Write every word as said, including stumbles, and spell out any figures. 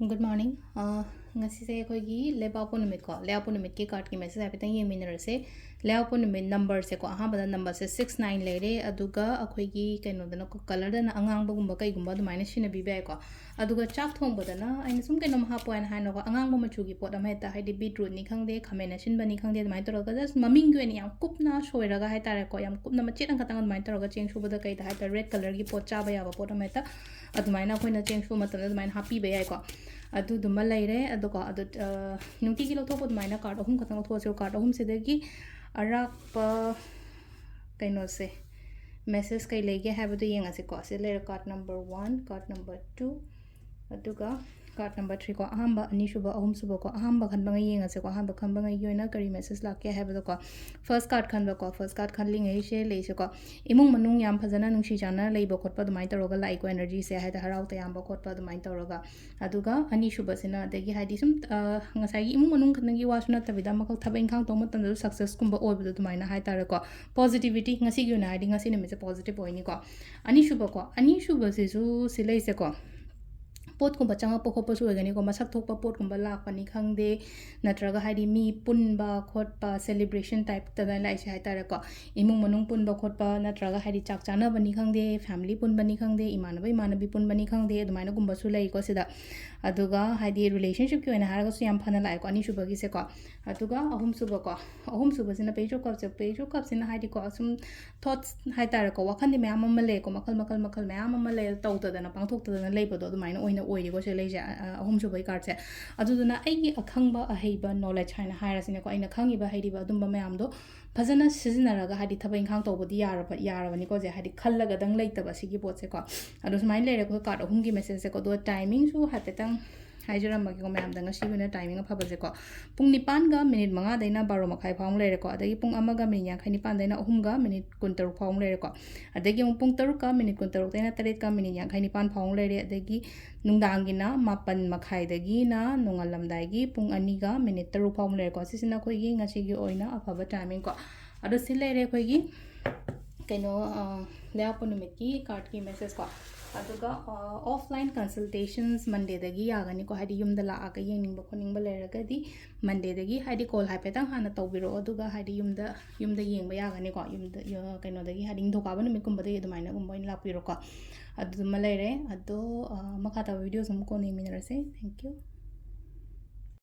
Good morning. ꯑ, ꯉꯁꯤꯁꯦ ꯑꯩꯈꯣꯏꯒꯤ ꯂꯩꯕꯥꯛꯄꯣꯛꯄ ꯅꯨꯃꯤꯠꯀꯣ, ꯂꯩꯕꯥꯛꯄꯣꯛꯄ ꯅꯨꯃꯤꯠꯀꯤ cardꯀꯤ message ꯍꯥꯏꯐꯦꯠꯇꯪ ꯌꯦꯡꯃꯤꯟꯅꯔꯁꯦ꯫ ꯂꯩꯕꯥꯛꯄꯣꯛꯄ ꯅꯨꯃꯤꯠ numberꯁꯦꯀꯣ, ꯑꯍꯥꯟꯕꯗ numberꯁꯦ six nine ꯂꯩꯔꯦ, ꯑꯗꯨꯒ ꯑꯩꯈꯣꯏꯒꯤ ꯀꯩꯅꯣꯗꯅ, colourꯗꯅ ꯑꯉꯥꯡꯕꯒꯨꯝꯕ ꯀꯩꯒꯨꯝꯕ ꯑꯗꯨꯃꯥꯏꯅ ꯁꯤꯖꯤꯟꯅꯕꯤꯕ ꯌꯥꯏꯀꯣ꯫ ꯑꯗꯨꯒ ꯆꯥꯛ ꯊꯣꯡꯕꯗꯅ ꯑꯩꯅ ꯁꯨꯝ ꯀꯩꯅꯣꯝ ꯍꯥꯞꯄꯣ ꯍꯥꯏꯅ ꯍꯥꯏꯅꯀꯣ, ꯑꯉꯥꯡꯕ ꯃꯆꯨꯒꯤ ꯄꯣꯠ ꯑꯃ ꯍꯦꯛꯇ, ꯍꯥꯏꯗꯤ beetrootꯅꯤ ꯈꯪꯗꯦ, ꯈꯥꯃꯦꯟ ꯑꯁꯤꯟꯕꯅꯤ ꯈꯪꯗꯦ, ꯑꯗꯨꯃꯥꯏꯅ ꯇꯧꯔꯒ just ꯃꯃꯤꯡꯒꯤ ꯑꯣꯏꯅ ꯌꯥꯝ ꯀꯨꯞꯅ ꯁꯣꯏꯔꯒ ꯍꯥꯏꯇꯥꯔꯦꯀꯣ, ꯌꯥꯝ ꯀꯨꯞꯅ ꯃꯆꯦꯠ ꯑꯃꯈꯛꯇꯪ ꯑꯗꯨꯃꯥꯏꯅ ꯇꯧꯔꯒ ꯆꯦꯡ ꯁꯨꯕꯗ ꯀꯩꯗ ꯍꯥꯏꯇꯥꯔꯦ, red colourꯒꯤ ꯄꯣꯠ ꯆꯥꯕ ꯌꯥꯕ ꯄꯣꯠ ꯑꯃ ꯍꯦꯛꯇ ꯑꯗꯨꯃꯥꯏꯅ ꯑꯩꯈꯣꯏꯅ ꯆꯦꯡ ꯁꯨꯕ ꯃꯇꯝꯗ ꯑꯗꯨꯃꯥꯏꯅ ꯍꯥꯞꯄꯤꯕ ꯌꯥꯏꯀꯣ꯫ ꯑꯗꯨꯗꯨꯃ ꯂꯩꯔꯦ꯫ ꯑꯗꯨꯒ ꯑꯗꯨ, ꯑ, ꯅꯨꯡꯇꯤꯒꯤ ꯂꯧꯊꯣꯛꯄ ꯑꯗꯨꯃꯥꯏꯅ card ꯑꯍꯨꯝ ꯈꯛꯇꯪ ꯂꯧꯊꯣꯛꯑꯁꯤꯀꯣ꯫ Card ꯑꯍꯨꯝꯁꯤꯗꯒꯤ ꯑꯔꯥꯛꯄ ꯀꯩꯅꯣꯁꯦ, message ꯀꯩ ꯂꯩꯒꯦ ꯍꯥꯏꯕꯗꯣ ꯌꯦꯡꯉꯁꯤꯀꯣ꯫ ꯑꯁꯤ ꯂꯩꯔꯦ, card number one, card number two, ꯑꯗꯨꯒ card number three ꯀꯣ꯫ ꯑꯍꯥꯟꯕ, ꯑꯅꯤꯁꯨꯕ, ꯑꯍꯨꯝꯁꯨꯕꯀꯣ꯫ ꯑꯍꯥꯟꯕ ꯈꯟꯕꯉꯩ ꯌꯦꯡꯉꯁꯤꯀꯣ꯫ ꯑꯍꯥꯟꯕ ꯈꯟꯕꯉꯩꯒꯤ ꯑꯣꯏꯅ ꯀꯔꯤ message ꯂꯥꯛꯀꯦ ꯍꯥꯏꯕꯗꯣꯀꯣ꯫ First card ꯈꯟꯕꯀꯣ꯫ First card ꯈꯜꯂꯤꯉꯩꯁꯦ ꯂꯩꯁꯦꯀꯣ, ꯏꯃꯨꯡ ꯃꯅꯨꯡ ꯌꯥꯝ ꯐꯖꯅ ꯅꯨꯡꯁꯤ ꯆꯥꯟꯅꯅ ꯂꯩꯕ ꯈꯣꯠꯄ ꯑꯗꯨꯃꯥꯏꯅ ꯇꯧꯔꯒ ꯂꯥꯛꯏꯀꯣ, energyꯁꯦ ꯍꯥꯏꯗꯤ ꯍꯔꯥꯎ ꯇꯌꯥꯝꯕ ꯈꯣꯠꯄ ꯑꯗꯨꯃꯥꯏꯅ ꯇꯧꯔꯒ꯫ ꯑꯗꯨꯒ ꯑꯅꯤꯁꯨꯕꯁꯤꯅ ꯑꯗꯒꯤ ꯍꯥꯏꯗꯤ ꯁꯨꯝ, ꯑ, ꯉꯁꯥꯏꯒꯤ ꯏꯃꯨꯡ ꯃꯅꯨꯡ ꯈꯛꯇꯪꯒꯤ ꯋꯥꯁꯨ ꯅꯠꯇꯕꯤꯗ, ꯃꯈꯜ ꯊꯕꯛ ꯏꯪꯈꯥꯡ ꯇꯧꯕ ꯃꯇꯝꯗꯁꯨ successꯀꯨꯝꯕ ꯑꯣꯏꯕꯗꯣ ꯑꯗꯨꯃꯥꯏꯅ ꯍꯥꯏꯇꯥꯔꯦꯀꯣ꯫ Positivity, ꯉꯁꯤꯒꯤ ꯑꯣꯏꯅ ꯍꯥꯏꯗꯤ ꯉꯁꯤ ꯅꯨꯃꯤꯠꯁꯦ positive ꯑꯣꯏꯅꯤꯀꯣ꯫ ꯑꯅꯤꯁꯨꯕꯀꯣ, ꯑꯅꯤꯁꯨꯕꯁꯤꯁꯨ ꯁꯤ ꯂꯩꯁꯦꯀꯣ, ꯄꯣꯠꯀꯨꯝꯕ ꯆꯪꯉꯛꯄ ꯈꯣꯠꯄꯁꯨ ꯑꯣꯏꯒꯅꯤꯀꯣ, ꯃꯁꯛ ꯊꯣꯛꯄ ꯄꯣꯠꯀꯨꯝꯕ ꯂꯥꯛꯄꯅꯤ ꯈꯪꯗꯦ, ꯅꯠꯇ꯭ꯔꯒ ꯍꯥꯏꯗꯤ ꯃꯤ ꯄꯨꯟꯕ ꯈꯣꯠꯄ, celebration typeꯇ ꯂꯥꯛꯏꯁꯦ ꯍꯥꯏꯇꯥꯔꯦꯀꯣ꯫ ꯏꯃꯨꯡ ꯃꯅꯨꯡ ꯄꯨꯟꯕ ꯈꯣꯠꯄ, ꯅꯠꯇ꯭ꯔꯒ ꯍꯥꯏꯗꯤ ꯆꯥꯛ ꯆꯥꯅꯕꯅꯤ ꯈꯪꯗꯦ, family ꯄꯨꯟꯕꯅꯤ ꯈꯪꯗꯦ, ꯏꯃꯥꯟꯅꯕ ꯏꯃꯥꯟꯅꯕꯤ ꯄꯨꯟꯕꯅꯤ ꯈꯪꯗꯦ, ꯑꯗꯨꯃꯥꯏꯅꯒꯨꯝꯕꯁꯨ ꯂꯩꯀꯣ ꯁꯤꯗ꯫ ꯑꯗꯨꯒ ꯍꯥꯏꯗꯤ relationshipꯀꯤ ꯑꯣꯏꯅ ꯍꯥꯏꯔꯒꯁꯨ ꯌꯥꯝ ꯐꯅ ꯂꯥꯛꯑꯦꯀꯣ, ꯑꯅꯤꯁꯨꯕꯒꯤꯁꯦꯀꯣ꯫ ꯑꯗꯨꯒ ꯑꯍꯨꯝꯁꯨꯕꯀꯣ, ꯑꯍꯨꯝꯁꯨꯕꯁꯤꯅ Page of Cupꯁꯦ꯫ Page of Cupꯁꯤꯅ ꯍꯥꯏꯗꯤꯀꯣ, ꯑꯁꯨꯝ thoughts ꯍꯥꯏꯇꯥꯔꯦꯀꯣ, ꯋꯥꯈꯜꯗꯤ ꯃꯌꯥꯝ ꯑꯃ ꯂꯩꯀꯣ, ꯃꯈꯜ, ꯃꯈꯜ, ꯃꯈꯜ ꯃꯌꯥꯝ ꯑꯃ ꯂꯩ, ꯇꯧꯗꯗꯅ, ꯄꯥꯡꯊꯣꯛꯇꯗꯅ ꯂꯩꯕꯗꯣ ꯑꯗꯨꯃꯥꯏꯅ ꯑꯣꯏꯅ ꯑꯣꯏꯔꯤꯀꯣ ꯁꯤ ꯂꯩꯁꯦ, ꯑ, ꯑ, ꯑꯍꯨꯝꯁꯨꯕꯒꯤ cardꯁꯦ꯫ ꯑꯗꯨꯗꯨꯅ ꯑꯩꯒꯤ ꯑꯈꯪꯕ ꯑꯍꯩꯕ knowledge ꯍꯥꯏꯅ ꯍꯥꯏꯔꯁꯤꯅꯦꯀꯣ, ꯑꯩꯅ ꯈꯪꯉꯤꯕ ꯍꯩꯔꯤꯕ ꯑꯗꯨꯝꯕ ꯃꯌꯥꯝꯗꯣ ꯐꯖꯅ ꯁꯤꯖꯤꯟꯅꯔꯒ, ꯍꯥꯏꯗꯤ ꯊꯕꯛ ꯏꯪꯈꯥꯡ ꯇꯧꯕꯗꯤ ꯌꯥꯔꯕ-, ꯌꯥꯔꯕꯅꯤꯀꯣ ꯁꯦ, ꯍꯥꯏꯗꯤ ꯈꯜꯂꯒꯗꯪ ꯂꯩꯇꯕ ꯁꯤꯒꯤ ꯄꯣꯠꯁꯦꯀꯣ꯫ ꯑꯗꯣ ꯁꯨꯃꯥꯏꯅ ꯂꯩꯔꯦ ꯑꯩꯈꯣꯏ card ꯑꯍꯨꯝꯒꯤ messageꯁꯦꯀꯣ꯫ ꯑꯗꯣ timingꯁꯨ ꯍꯥꯏꯐꯦꯠꯇꯪ ꯍꯥꯏꯖꯔꯝꯃꯒꯦꯀꯣ ꯃꯌꯥꯝꯗ, ꯉꯁꯤꯒꯤ ꯑꯣꯏꯅ timing ꯑꯐꯕꯁꯦꯀꯣ꯫ ꯄꯨꯡ ꯅꯤꯄꯥꯟꯒ minute ꯃꯉꯥꯗꯩꯅ ꯕꯥꯔꯣ ꯃꯈꯥꯏ ꯐꯥꯎ ꯑꯃ ꯂꯩꯔꯦꯀꯣ, ꯑꯗꯒꯤ ꯄꯨꯡ ꯑꯃꯒ minute ꯌꯥꯡꯈꯩ ꯅꯤꯄꯥꯟꯗꯩꯅ ꯑꯍꯨꯝꯒ minute ꯀꯨꯟꯇꯔꯨꯛ ꯐꯥꯎ ꯑꯃ ꯂꯩꯔꯦꯀꯣ, ꯑꯗꯒꯤ ꯑꯃꯨꯛ ꯄꯨꯡ ꯇꯔꯨꯛꯀ minute ꯀꯨꯟꯇꯔꯨꯛꯇꯩꯅ ꯇꯔꯦꯠꯀ minute ꯌꯥꯡꯈꯩ ꯅꯤꯄꯥꯟ ꯐꯥꯎ ꯑꯃ ꯂꯩꯔꯦ, ꯑꯗꯒꯤ ꯅꯨꯡꯗꯥꯡꯒꯤꯅ ꯃꯥꯄꯟ ꯃꯈꯥꯏꯗꯒꯤꯅ ꯅꯣꯡꯉꯥꯜꯂꯝꯗꯥꯏꯒꯤ ꯄꯨꯡ ꯑꯅꯤꯒ minute ꯇꯔꯨꯛ ꯐꯥꯎ ꯑꯃ ꯂꯩꯔꯦꯀꯣ꯫ ꯁꯤꯁꯤꯅ ꯑꯩꯈꯣꯏꯒꯤ ꯉꯁꯤꯒꯤ ꯑꯣꯏꯅ ꯑꯐꯕ timing ꯀꯣ꯫ ꯑꯗꯣ ꯁꯤ ꯂꯩꯔꯦ ꯑꯩꯈꯣꯏꯒꯤ ꯀꯩꯅꯣ, ꯂꯩꯕꯥꯛꯄꯣꯛꯄ ꯅꯨꯃꯤꯠꯀꯤ ꯀꯥꯔꯠꯀꯤ ꯃꯦꯁꯦꯖ ꯀꯣ꯫ ꯑꯗꯨꯒ ꯑꯣꯐꯂꯥꯏꯟ ꯀꯟꯁꯜꯇꯦꯁꯟꯁ ꯃꯟꯗꯦꯗꯒꯤ ꯌꯥꯒꯅꯤꯀꯣ, ꯍꯥꯏꯗꯤ ꯌꯨꯝꯗ ꯂꯥꯛꯑꯒ ꯌꯦꯡꯅꯤꯡꯕ ꯈꯣꯠꯅꯤꯡꯕ ꯂꯩꯔꯒꯗꯤ ꯃꯟꯗꯦꯗꯒꯤ ꯍꯥꯏꯗꯤ ꯀꯣꯜ ꯍꯥꯏꯐꯦꯠꯇꯪ ꯍꯥꯟꯅ ꯇꯧꯕꯤꯔꯛꯑꯣ, ꯑꯗꯨꯒ ꯍꯥꯏꯗꯤ ꯌꯨꯝꯗ ꯌꯨꯝꯗ ꯌꯦꯡꯕ ꯌꯥꯒꯅꯤꯀꯣ꯫ ꯌꯨꯝꯗ ꯀꯩꯅꯣꯗꯒꯤ ꯍꯥꯏꯗꯤ ꯅꯤꯡꯊꯧꯀꯥꯕ ꯅꯨꯃꯤꯠꯀꯨꯝꯕꯗꯒꯤ ꯑꯗꯨꯃꯥꯏꯅꯒꯨꯝꯕ ꯑꯣꯏꯅ ꯂꯥꯛꯄꯤꯔꯣꯀꯣ꯫ ꯑꯗꯨꯃ ꯂꯩꯔꯦ꯫ ꯑꯗꯣ ꯃꯈꯥ ꯇꯥꯕ ꯚꯤꯗꯤꯑꯣꯁ ꯑꯃꯨꯛ ꯀꯣꯟꯅ ꯌꯦꯡꯃꯤꯟꯅꯔꯁꯦ꯫ Thank you꯫